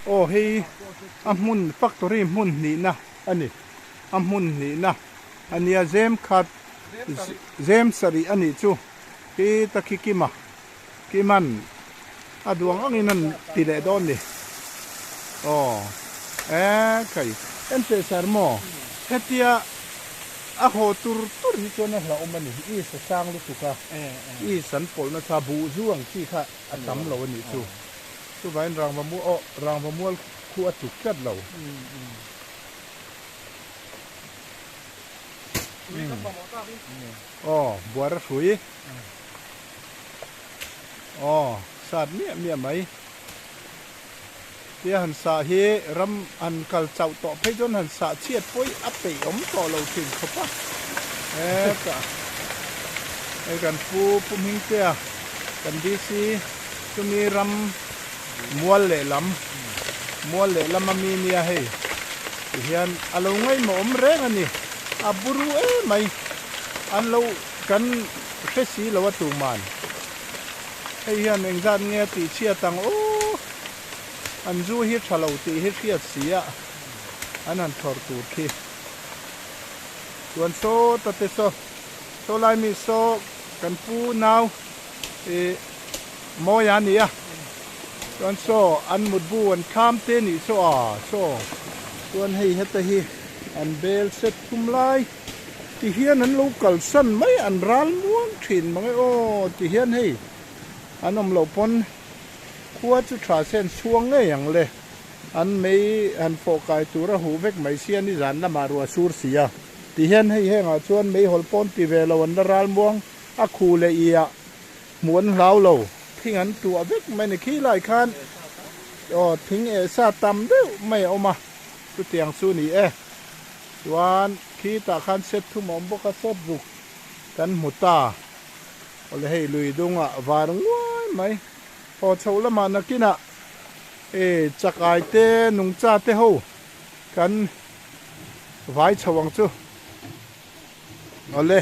Aw hei a hmun factory hmun hnihna a ni. A hmun hnihna a nia zem khat zem sarih a nih chu khi ta khi Kima Kiman a duang angin an ti leh dawn ni. Aw e khai en teh sar maw hetia a haw tur tur hi chuan a hlauhawm a ni. I sa sang lutuk a i san pawlh nasa buh zu ang chi kha a tam lo a nih chu. Chuvangin rangva mual aw rangva mual khu a tluk tlat lo. Aw buara hrui. Aw sat miah miah mai. Tia han sah hi ram han kal chauh tawh phei chuan han sah chhiat pawh hi a peih awm tawh lo thin khawp a. Hetah hei kan pu Pu Hmingtea kan DC chumi ram mual lehlam mual lehlam ami nia hei tihian a lo ngaihmawh awm reng a ni. A buru emai an lo kan hre si lo a tuman. Hei hian engzat nge a tih chhiat ang aw, an zu hi tha lo tih hi hriat si a, an han thlawr tur khi. Chuan saw ta te saw, saw lai mi saw kan pu nau ih mawi a ni a, chuan saw an mutbu an thlam te nih saw a saw, chuan hei heta hi an bel set thum lai. Ti hian an lo kalsan mai an ral muang thin mang e aw ti hian hei an awm loh pawn khua chu tha sen chhuang ngei ang le an mei han fawh kai tur a huh vek mai sia nizan lamah ruah sur si a ti hian hei hengah chuan meihawl pawn ti ve lo an la ral muang a khu leh iah hmuh an hlau lo thing an tuah vek mai a ni khi lai khan aw thing eh sa tam deuh mai a awm a chutiang chu ni e. Chuan khitah khan set thum a awm bawk a, set ruk kan hmu ta. Awle hei lui dungah var nguai mai. Haw chho lamah nakinah e chakai te nungcha te ho kan vai chho ang chu. Awle.